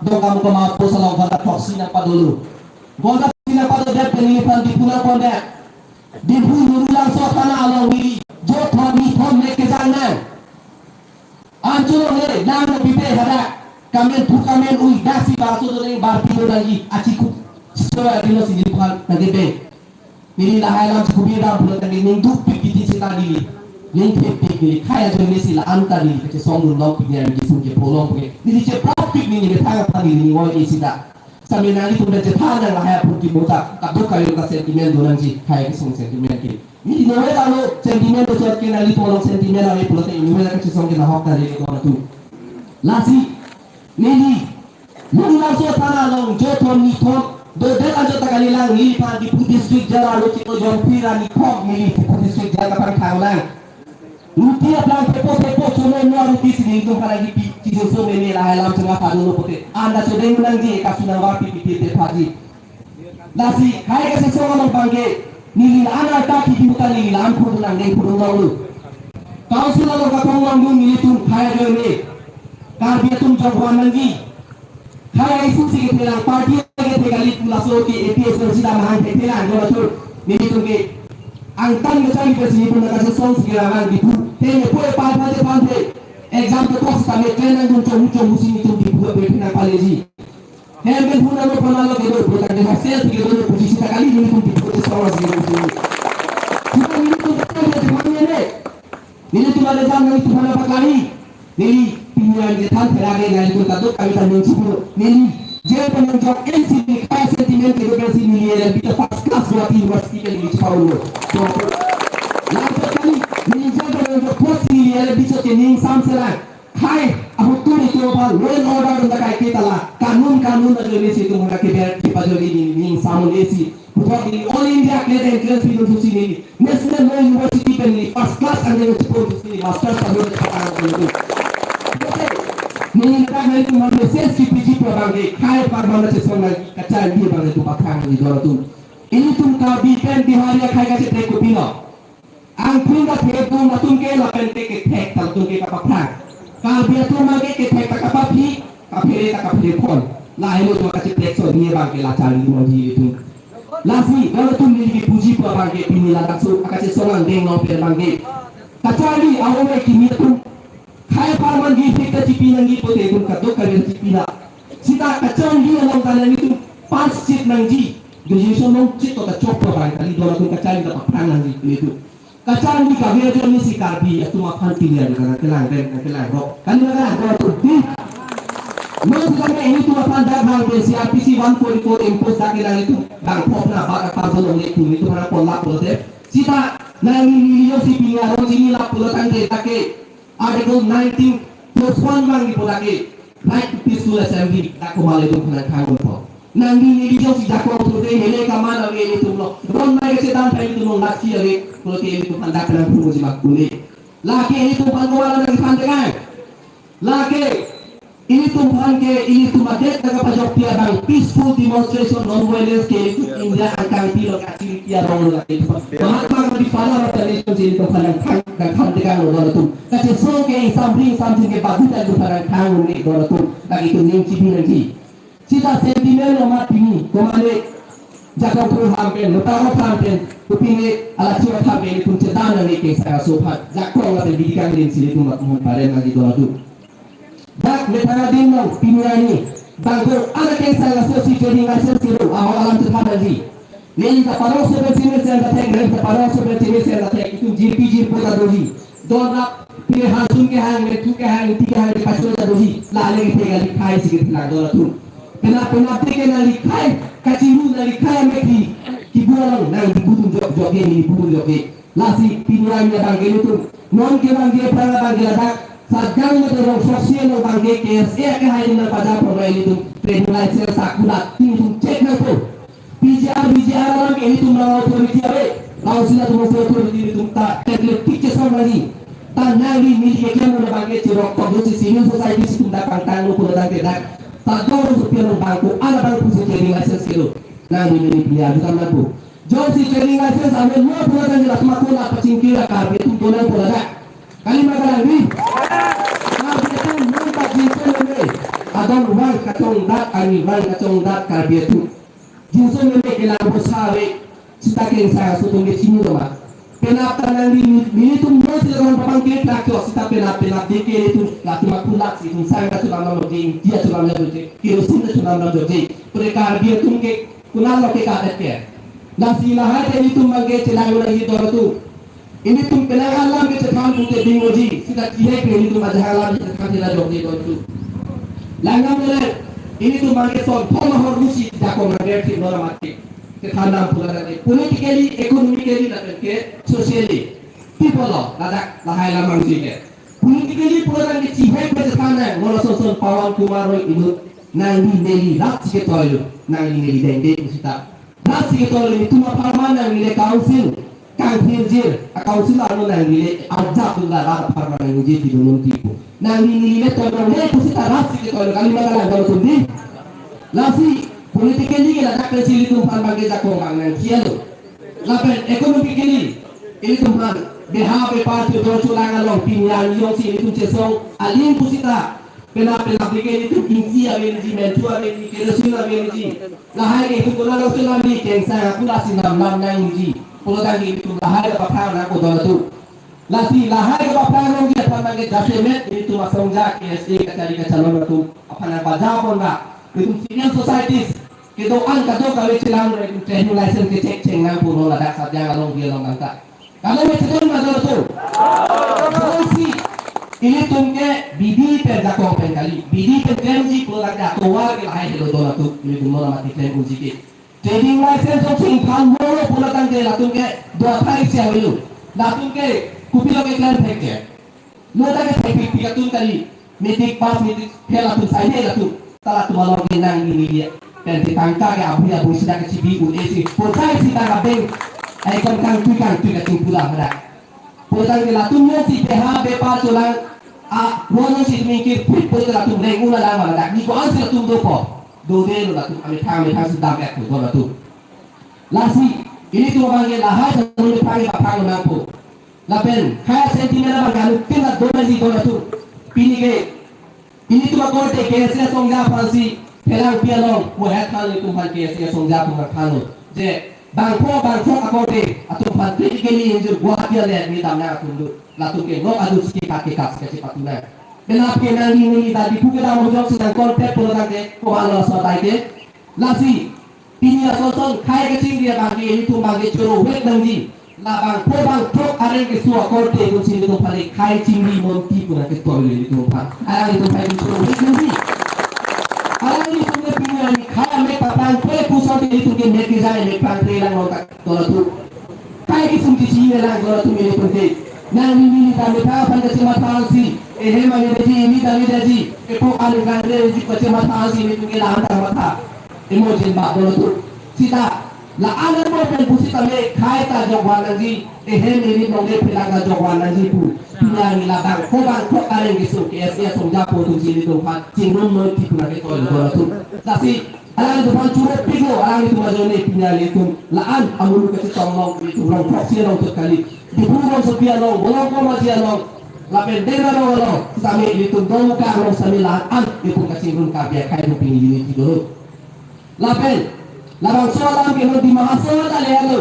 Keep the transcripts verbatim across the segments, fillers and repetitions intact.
Dongkamukam outpost along ghonta throksi nangpadolo. Ghonta throksi nangpado det pen neliphan Diphu nangpondet. Diphu Nurulangso thana along neli jo thom ni thom mek kejang nang. Anchot along le lang nangpipe hadak. Kamen thu kamen ui, daksi bangso do neng barpi do nangji, achikuk. Story adilo si neliphan nangkebe. Neli lahai alam si kopi dam pulo tangte ning dukpik kiti seta neli. Ning thepik neli khei ajoine si la-an ta neli kachesongdun longpik, neli kesung kepho longpik. Neli cheprapik neli methang aphan neli ning oi seta. Sami nanglitum pen chethan nang lahai aphuthak mo ta, kadokave ta sentiment do nangji, khei kesung sentiment ke. Neli nove talo sentiment do chot ke, nanglitum along sentiment ave pulote neli nove ta kachesong ke nahok ta neli do nangtum. Lasi, neli Nurulangso thana along jo thom ni thom dodet anchot ta kalilang, neliphan Diphu district jail arlo chiklo jongphi ra niphok neli Diphu district jail kapangthang lang. Ruti aplang thepo thepo chono no ruti si nelitum aphan kipi, chijinso meme lahai alam chunga padolo pote. Anda chodeng nangji, kasu nangvarpi pipi te phaji. Lasi khei kachesong along abangke neli la-an arta kipi ta neli la-an phudun nang, neng phudun longlo. Council along kathong longdun nelitum khei ajoine. Karbi atum jongwan nangji. Khei isi si kethelang, party kethe kali pu laso ke A P H L C ta mahang thethelang, jo laso nelitum ke angtan kechari ke si nelitum nangkachesong si kelang nang Diphu. Te ne pue pai pha te phan the. Exam to kos ta me klen nangdun chomu chomu si nelitum Diphu ape nangpaleji. Hem pen phun alo phun alo kedo, pulo tangte hostel si kedo, puji seta kali nelitum Diphu te song si kedo. Seta nelitum kedo, kedo, kedo, kedo. Nelitum ada jam nelitum aphan nangpaklangji. Neli pini an kethan therake, nelitum kadokave ta ningje pulo. Neli jail pen nangjok en si neli khei sentiment kedo pensi neli L L B ta first class Guwahati University pen neli chepa-unlo. Laso kali neli jail pen nangjok post neli L L B chot ke ning sam selang. Khei ahut tu nelitum aphan law and order dun ta kaike ta la kanun kanun ajoine si itum aphan keber kepajoine neli ning sam un-e si. Puthot neli All India CLAT entrance pidun thusi neli National Law University pen neli first class anke chepon thusi neli master tablo chepatang pon tu. Neli ladak nelitum aphan message kipiji pu abangke, khei apharman chesong nang kacharli abang nelitum pathang neli don atum. Ilitum Karbi pen Bihari akhei kacheprek kopilo? Angthung ta thek dun atum ke lapen te kethek ta atum ke kapaphrang. Karbi atum abangke kethek ta kapaphi, kaphere ta kaphere phon. Lahelo atum kacheprek so, neli abangke la charli mo ji atum. Lasi, lalu atum neli kipuji pu abangke pini ladak so, akachesong angdeng no pen abangke. Kacharli, awo mai kimi atum. Khei apharman ji thik ta chipi nangji pote itum kadokave chipi na. Seta kacharli along ta nanglitum pass chit nangji. Graduation longchit to ta chokpo abang kali, don atum kacharli ta paphrang nangji nelitum. Kacharli kave ajoine si Karbi atum aphan pini an nangkelang pen nangkelang rok. Kali nangkelang rok atum di. No seta ke nelitum aphan dak bang pen C R P C one forty-four impose dak ke nanglitum bang phop na bak apar dolong nelitum, nelitum aphan pola pulote. Seta nangli neli yo si pini arong chini lap pulo tangte dak ke Article nineteen clause one abang kipu dak ke right to peaceful assembly dak komat ilitum aphan nangthangun po. Nangli neli jongsi jakong thurte hele kaman ave ilitum lo. Ron mai kachethan pen ilitum lo laksi ave pulote ilitum aphan dak nangthangunji mak pule. Lake ilitum aphan komat nangthan tekang. Lake ilitum aphan ke ilitum adet nangkapajokpi abang peaceful demonstration, non-violence ke ilitum India angkang pilo kachiri pi arong lo lake ilitum. Mahatma Gandhi, father of the nation si ilitum aphan nangthan, nangthan tekang lo don atum. Kachesong ke ingsam ri ingsam jin ke bagu ta ilitum aphan nangthan un-e don atum. Lake itum ning chipi nangji. Seta sentiment lo mat pini, komat le jakong thur ham pen, lota rok ham pen, kopine ala chiwa ham pen, itum chedan nang ke sara so phat, jakong lapen bidi kangdin si ilitum mat mohon paren nangji don atum. Dak methang adin lo pini arni, bangko ana keng sang aso si trading license kelo, ahok alam chethan nangji. Neli ta parong seven sini sen ta thek, neli ta parong seven sini sen ta thek, itum G P G po ta doji. Don rap, pire hasun kehang, methu kehang, inti kehang, di paso ta doji. La le ke thek alikhai si ke thila don atum. Pena pena te ke nangli khei, kachiru nangli khei amethi, kibu along nang di budun jok jok ke, neli budun jok ke. Lasi pini arni abangke ilitum non kevangji aphrang abangke ladak Satgaon mate rongsoksi along abangke K S A akehai nangpajak pon ilitum trading license akulat ilitum check nangpo. P G R, V G R alam ke ilitum nang authority ave. Council atum authority ilitum ta tekle tik chesong nangji. Ta nangli neli keklem un abangke cherok tok dosi civil society si itum dak pangtanglo pulo tangte dak Satgaon rongsopi along bangko ana bang pusi trading license kelo. Nangli neli pini arju tam nangpo. Jongsi trading license ave lo pulo tangte dak mako la pachingki la Karbi atum tonang pulo dak. Kali ma kalang di? Karbi atum non pachingki lo me. adon vang kachongdat, arni vang kachongdat Karbi atum. Jinso meme kelang bosa ave, sita kengsang aso atum ke chini lo ma. Penap ta nangli, nelitum mo sila ron papang ke plak cho, sita penap, penap de ke nelitum, latum akulak si, tum sang ta chulam lam jokje, dia chulam lam jokje, kerosin ta chulam lam jokje. Pure Karbi atum ke, kunal lo ke kadet ke. Lasi lahai ke nelitum bang ke chelang ulang ji don atum. Ilitum penang alam ke chethan pute ding oji, sita chihek ke ilitum ajahak alam ke chethan sita jokje don atum. Langdam le, ilitum bang ke son, thom ahormu si jakong bang ke thik nora mati. Chethan nam pula tadi, politically, economically, lapen ke socially. People lo, ladak, lahai lam bang si ke. Politically, pula tadi chihek ke chethan nang, mola son son Pawan Kumar Roy inut, nangli neli rat si ke toilo, nangli neli dengde sita. Rat si ke toilo, nelitum apharman nangli le council, kangthirjir, a council ano nangli le arjap dun la rat apharman nangli je di dunun tipo. Nangli neli le toilo le pusita rat si ke toilo, kali ma kalang don atum di. Lasi, politically ke ladak pensi ilitum aphan bang ke jakong bang nang kialo. Lapen economically, ilitum aphan, beha bepar chudo chulang along, pini arni jongsi ilitum chesong, aling pusita, penap penap de ke ilitum ingsi ave nangji, menthu ave nangji, kerosin ave nangji. Lahai ke itum konat along chelam di, kengsang akula si nam lam nangji. Pulo tangte itum lahai kapaphrang nangpo don atum. Lasi lahai kapaphrang nangji aphan bang ke jasemet itum asongja K S A kachari kachalon atum aphan nangbaja pon ba. Itum civil societies kedo-an kadokave chelang itum training license kechek cheng nangpo non ladak Sadyang along dia along nangta. Kalau macam mana tu? Jongsi ilitum ke bidi pen jakong pen kali, bidi pen klemji pulo tangte atovar ke lahai helo don atum, ilitum non mati klem unji ke. Trading license ong sing phan moro pulo tangte latum ke dua tarik si avelo. Latum ke kopi lo ke klem thek ke. Lo tangte thek pik pik atum kali. Matric pass, matric fail atum sai de latum. Ta latum along ke nangli neli. Pen te tangka ke abui abui sida ke chibi un-e si. Ponsai si tangka bank. Ai kam kangtui kangtui kachingpula mera. Pulo tangte latum jongsi beha bepar chulang, a, ron jongsi mingkir phit pulo tangte latum reng un alam ma ladak. Ni ko-an si latum dopo. Dode lo latum, amethang amethang si dam ek don latum. Lasi, ilitum abang ke lahai sa methang ke paphang nangpo. Lapen, khei sentiment abang ke anuttin la don aji don latum. Pini ke, ilitum akorte K S A asongja aphansi pherangpi along, pu het than ilitum aphan K S A asongja atum aphan thanlo. Je, bangpho bangpho akorte atum aphan kri kri ni injur Guwahati ale ni damna atum do. Latum ke nok adu si kekat kekat si kachepatuna. Penap ke nangli neli ta Diphu kedam jongsi nang contact pulo tangte, ko alo so tai ke. Lasi, pini ason son khei kachingri abang ke ilitum bang ke choro vek nangji. Labang pho bang throk areng keso akorte itum si ilitum aphan khei chingri monti puna ke toilo ilitum aphan. Arang ilitum aphan choro vek nangji. Arang ilitum ke pini arni khei amek papang koi puson ke ilitum ke mek kejai mek pang tre lang long tak tola tu. Khei kesung kisi lang tola tu ilitum ke. Nangli neli ta methang aphan kachematha si. Ehem ani daji, ini ta ni daji. Epok ani kangre ji kachematha si ilitum ke lam ta matha. Emoji ba tola tu. Sita la-an mo pen pusitame khei ta jokvan nangji, ehem ili nongle phelang ta jokvan nangji pu. Pini arni labang pho bang throk areng keso K S A asongja apo atum si ilitum aphan chingrum noi ti puna ke toilo don atum. Lasi alanglitum aphan choro piklo, alanglitum ajoine pini arni itum la-an amulu kachetong along itum rong throksi along tut kali. Diphu rongsopi along, Bolongkom aji along, lapen Dera rong along, sitame ilitum Domuka along sitame la-an itum kachingrum Karbi akhei atum pini unity dolo. Lapen, labangso alam ke non Dima Hasao ta le alo.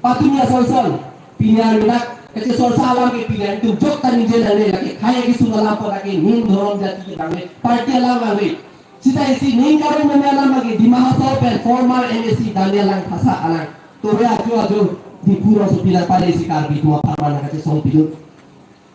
Patumi ason son. Pini arni dak, kachesorsa alam ke pini arni itum jok ta ningje nangne lake khei kesung alam po lake ning dhorom jati ke nangne. Party alam nangne. Sita isi ning karong meme alam lake Dima Hasao pen former M A C Daniel Langthasa alang. Tobe ajo ajo Diphu rongsopi lang pale isi Karbi atum apharman kachesong pidun.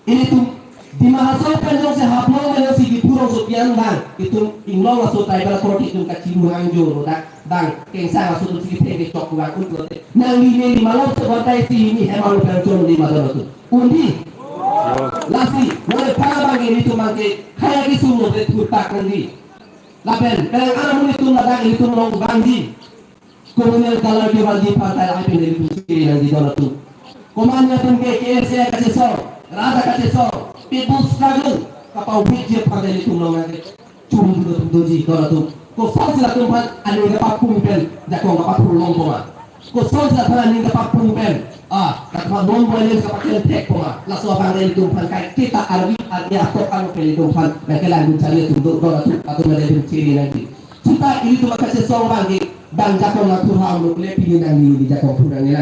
Ilitum Dima Hasao pen jongsi Haflong pen jongsi Diphu rongsopi an bang, itum inglong aso tribal authority itum kachiru hangjo lo dak bang, kengsang aso atum si ketheng kechok bang un pulote. Nangli neli malom se bonta isi hini hem alo pen chon di ma don atum. Undi. Lasi, mole pha bang ilitum bang ke khei kesung lo bre thurtak nangji. Lapen, pen amun itum ladak ilitum long bangji. Communal color kevanji aphan ta lahai pen ilitum si nangji don atum. Komat atum ke K S A kachesong, rat akachesong, people struggle kapavitji aphan ta ilitum long nangke. Churu do do doji don atum. Kosonsi latum aphan aning kapapung pen jakong kapathur long poma. Kosonsi latum aphan aning kapapung pen Ah, latum non violence kapaklang thek poma. Laso abang ilitum aphan kaiketa arvi arni atok ano ke ilitum aphan nangkelang dun chari atum do do latum latum ada dun chiri nangji. Seta ilitum akachesong abang ke dang jakong latum ha amlo kele pini nangji, di jakong thu nangji.